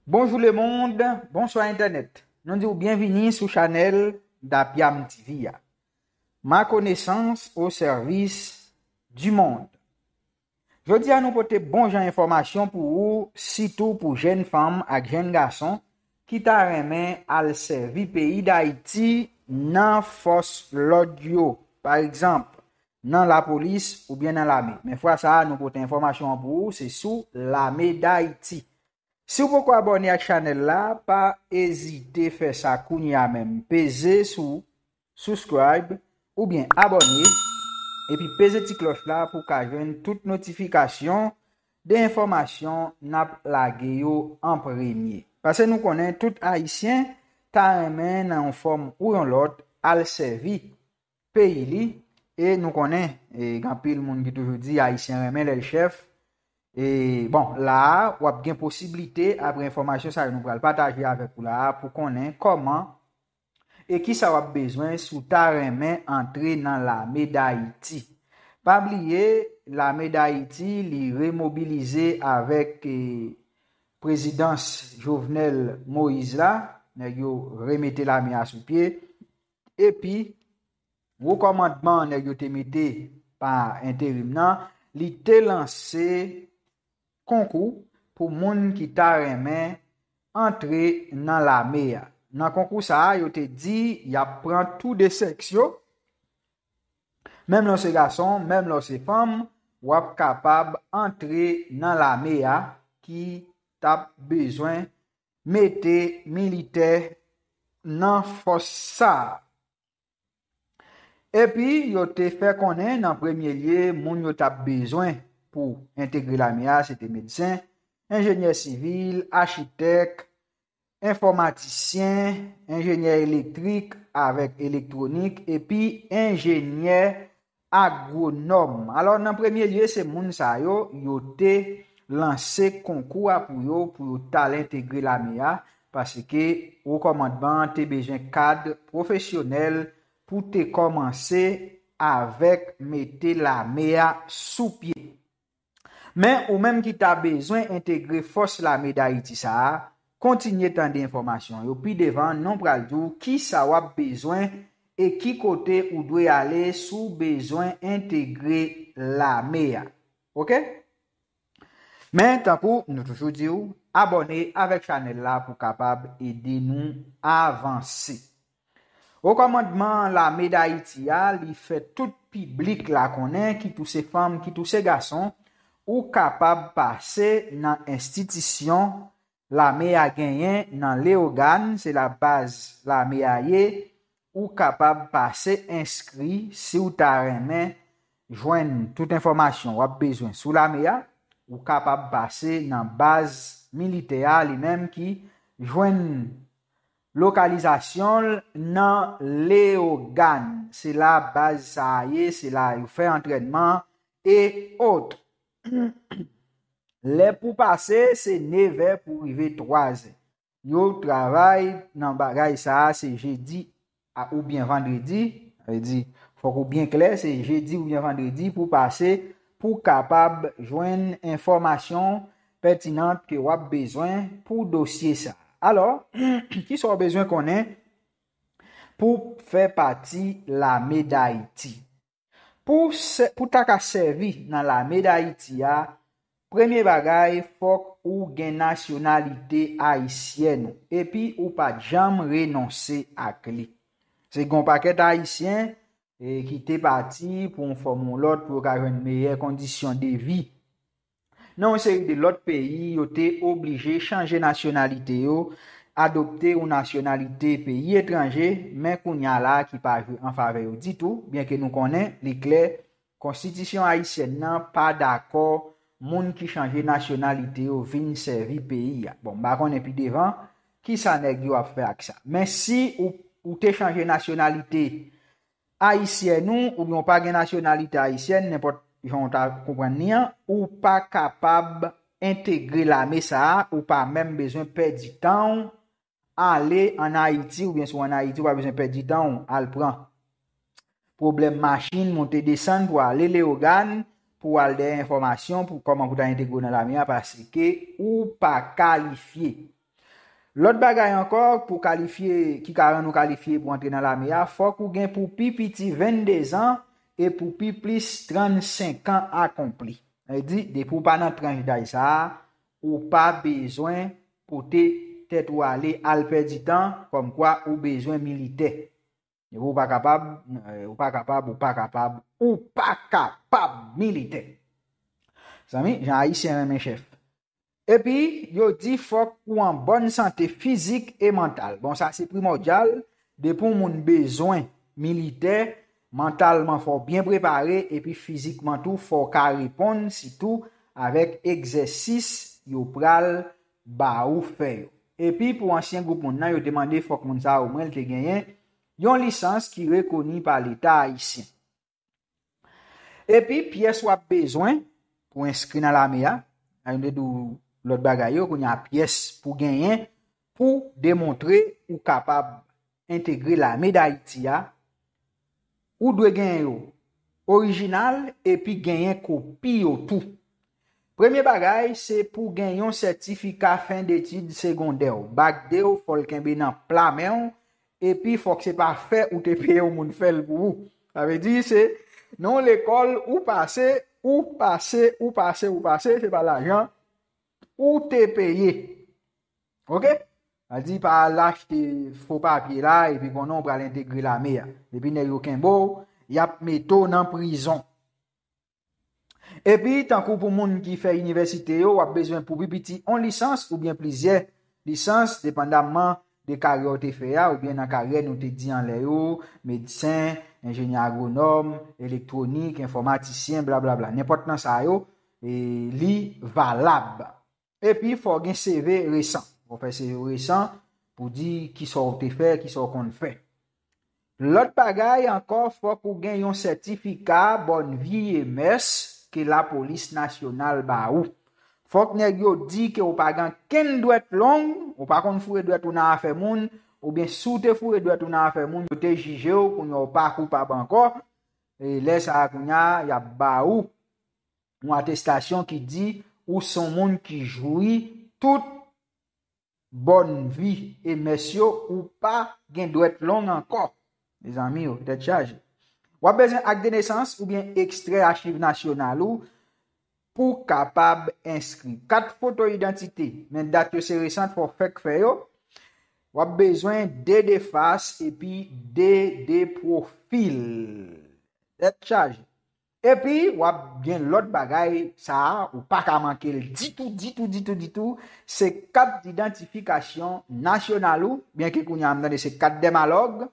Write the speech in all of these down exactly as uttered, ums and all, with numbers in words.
Bonjou lemonn, bonswa entènèt. Nou di w byenvini sou chanèl Dapyam T V a. Ma connaissance au service du monde. Jodi a nou pote bon jan enfòmasyon pou ou, sitou pou jèn fanm ak jèn gason ki ta renmen al sèvi peyi Dayiti nan fòs lòd yo, pa egzanp, nan lapolis oubyen nan lame. Men fwa sa a, nou pote enfòmasyon an pou ou, se sou Lame Dayiti. Si w poko abòne ak chanèl la, pa ezite fè sa kounye a menm. Peze sou subscribe oubyen abòne, epi peze ti klòch la pou w ka jwenn tout notifikasyon de enfòmasyon n ap lage yo an premye. Paske nou konnen tout Ayisyen ta renmen nan yon fòm ou yon lòt al sèvi peyi li, e nou konnen, e, gen anpil moun ki toujou di Ayisyen renmen lè l chèf. E, bon, la a, w ap gen posiblite, apre enfòmasyon sa yo nou pral pataje avèk ou la a, pou konnen kòman e kisa w ap bezwen si w ta renmen antre nan Lame Dayiti. Pa bliye, Lame Dayiti, li remobilize avèk, e, prezidans Jovenel Moïse la, nèg yo remete lame a sou pye, epi wo kòmandman nèg yo te mete pa enterim nan, li te lanse konkou pou moun ki ta renmen antre nan lame a. Nan konkou sa a, yo te di y ap pran tou de sèks yo, menm lè w se gason, menm lè w se fanm, w ap kapab antre nan lame a ki t ap bezwen mete militè nan fòs sa a. Epi, yo te fè konnen nan premye lye, moun yo t ap bezwen pou entegre lame a, se te medsen, enjenyè sivil, achitèk, enfòmatisyen, enjenyè elektrik avèk elektwonik, epi enjenyè agwonòm. Alò, nan premye lye, se moun sa yo, yo te lanse konkou a pou yo, pou yo t al entegre lame a, paske wo kòmandman an te bezwen kad pwofesyonèl pou te kòmanse avèk mete lame a sou pye. Men, ou menm ki ta bezwen entegre fòs Lame Dayiti sa a, kontinye tande enfòmasyon yo. Pi devan, nou pral di w kisa w ap bezwen e ki kote ou dwe ale si w bezwen entegre lame a. Oke? Men, tankou nou toujou di w, abòne avèk chanèl la pou kapab ede nou avanse. Wo kòmandman Lame Dayiti a, li fè tout piblik la konnen, kit ou se fanm, kit ou se gason, ou kapab pase nan enstitisyon lame a genyen nan Leyogàn, se la baz lame a ye, ou kapab pase enskri si w ta renmen jwenn tout enfòmasyon w ap bezwen sou lame a, ou kapab pase nan baz militè a li menm ki jwenn lokalizasyon l nan Leyogàn. Se la baz sa a ye, se la yo fè antrènman e ot. Lè pou pase, se nevè pou rive twazè. Yo travay nan bagay sa a, se jedi a, oubyen vandredi. Sa vle di, fòk ou byen klè, se jedi oubyen vandredi pou pase, pou kapab jwenn enfòmasyon pètinan ke w ap bezwen pou dosye sa a. Alò, kisa w bezwen konnen pou fè pati Lame Dayiti? Pou sè-, pou ta ka sèvi nan Lame Dayiti a, premye bagay, fòk ou gen nasyonalite ayisyèn ou, epi ou pa t janm renonse ak li. Se gen yon pakèt Ayisyen, e, ki te pati pou yon fòm ou lòt, pou yo ka jwenn meyè kondisyon de vi. Nan yon seri de lòt peyi, yo te oblije chanje nasyonalite yo, adopte yon nasyonalite peyi etranje, men kounye a la ki pa jwe an favè yo ditou, byenke nou konnen, li klè, konstitisyon ayisyèn nan pa dakò moun ki chanje nasyonalite yo vin sèvi peyi a. Bon, m pa konnen pi devan, kisa nèg yo ap fè ak sa. Men si ou, ou te chanje nasyonalite ayisyèn ou, oubyen w pa gen nasyonalite ayisyèn, nenpòt jan w ta konprann li an, ou pa kapab entegre lame sa a, ou pa menm bezwen pèdi tan w ale ann Ayiti, oubyen si w ann Ayiti, ou pa bezwen pèdi tan w al pran pwoblèm machin, monte desann pou ale Leyogàn, pou al dèyè enfòmasyon, pou kòman pou ta entegre w nan lame a, paske ou pa kalifye. Lòt bagay ankò pou kalifye, ki ka rann ou kalifye pou antre nan lame a, fòk ou gen pou pi piti vennde zan e pou pi plis trannsenk an akonpli. Sa vle di, depi w pa nan tranch daj sa a, ou pa bezwen pote tèt ou ale, al pèdi tan, kòmkwa ou bezwen militè. Epi ou pa kapab, eh, ou pa kapab, ou pa kapab, ou pa kapab militè. Zanmi, jan Ayisyen renmen chèf. Epi, yo di fòk ou an bòn sante fizik e mantal. Bon, sa se primòdyal. Depi yon moun bezwen militè, mantalman fò w byen prepare, epi fizikman tou fò w ka reponn, sitou avèk egzèsis yo pral ba ou fè yo. Epi pou ansyen gwoup moun nan, yo te mande fòk moun sa a omwen l te genyen yon lisans ki rekoni pa Leta ayisyen. Epi pyès w ap bezwen pou enskri nan lame a, a, nou te di w lòt bagay yo, kounye a pyès pou genyen pou demontre ou kapab entegre lame Dayiti a, ou dwe genyen yo orijinal epi genyen kopi yo tou. Premye bagay, se pou gen yon sètifika fen detid segondè w, bak de w, fò l kenbe nan pla men w, epi fòk se pa fè ou te peye yon moun fè l pou ou. Sa vle di se nan yon lekòl ou pase, ou pase, ou pase, ou pase, se pa lajan ou te peye. Oke? Sa di pa al achte fo papye la, epi konnen w pral entegre lame a. Epi nèg yo kenbe w, y ap mete w nan prizon. Epi, tankou pou moun ki fè inivèsite yo, w ap bezwen pou pi piti yon lisans oubyen plizyè lisans, depandamman de karyè w te fè a, oubyen nan karyè nou te di anlè yo, medsen, enjenyè agwonòm, elektwonik, enfòmatisyen, blablabla. Nenpòt nan sa yo, e, li valab. Epi, fò w gen C V resan. Fò w fè C V resan pou di kisa w te fè, kisa w konn fè. Lòt bagay ankò, fòk ou gen yon sètifika bòn vi e mès ke lapolis nasyonal ba ou. Fòk nèg yo di ke w pa gen kenn dwèt long, ou pa konn foure dwèt ou nan afè moun, oubyen si w te foure dwèt ou nan afè moun, yo te jije w, kounye a w pa koupab ankò. E lè sa a, kounye a, y ap ba ou yon atestasyon ki di ou se yon moun ki jwi tout bòn vi e mès yo, ou pa gen dwèt long ankò. Mezanmi yo, tèt chaje. W ap bezwen ak de nesans oubyen ekstrè achiv nasyonal ou pou kapab enskri. Kat foto idantite, men dat yo se resan, fò w fèk fè yo. W ap bezwen de de fas epi de de pwofil. Tèt chaje. Epi, w ap gen lòt bagay, sa a, ou pa ka manke l ditou, ditou, ditou, ditou. Se kat didantifikasyon nasyonal ou, byenke kounye a m tande se kat dèmalòg,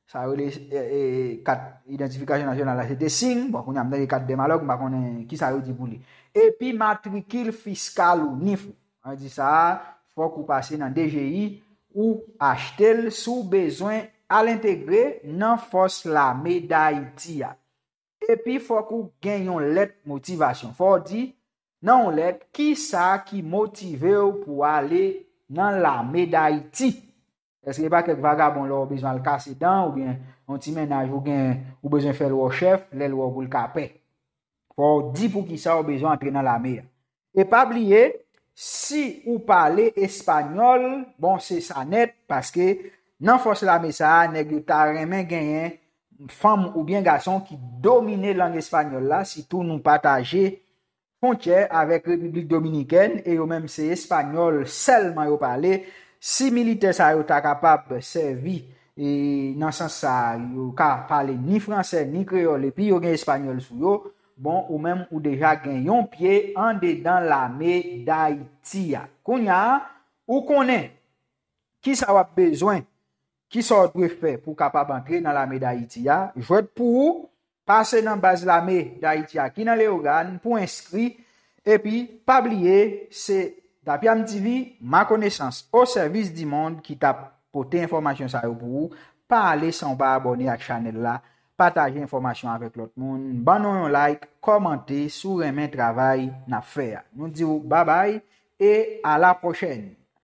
sa yo rele, e, e, kat idantifikasyon nasyonal la, se te siy. Bon, kounye a m tande kat dèmalòg, m pa konnen kisa yo di pou li. Epi matrikil fiskal ou, nif ou. An di sa a, fòk ou pase nan D G I, ou achte l si w bezwen al entegre nan fòs lame Dayiti a. Epi fòk ou gen yon lèt motivasyon. Fò w di, nan yon lèt, kisa ki motive w pou ale nan lame Dayiti. Èske e pa kèk vagabon lè w bezwen al kase dan, oubyen yon ti mennaj ou gen, ou bezwen fè l wè w chèf, lè l wè w pou l ka pè? Fò w di poukisa w bezwen antre nan lame a. E pa bliye, si ou pale espanyòl, bon, se sa nèt, paske nan fòs lame sa a, nèg yo ta renmen genyen fanm oubyen gason ki domine lang espanyòl la, sitou nou pataje fwontyè avèk Repiblik Dominikèn, e yo menm se espanyòl sèlman yo pale. Si militè sa yo ta kapab sèvi, e nan sans sa a, yo ka pale ni fransè, ni kreyòl, epi yo gen espanyòl sou yo, bon, ou menm ou deja gen yon pye andedan lame Dayiti a. Kounye a, ou konnen kisa w ap bezwen, kisa w dwe fè pou w kapab antre nan lame Dayiti a. Jwèt pou ou, pase nan baz lame Dayiti a ki nan Leyogàn pou enskri. Epi, pa bliye, se Dapiam T V, ma connaissance au service du monde, ki t ap pote enfòmasyon sa yo pou ou. Pa ale san w pa abòne ak chanèl la. Pataje enfòmasyon avèk lòt moun. Ban nou yon like, kòmante si w renmen travay n ap fè a. Nou di w babay e a la pwochèn.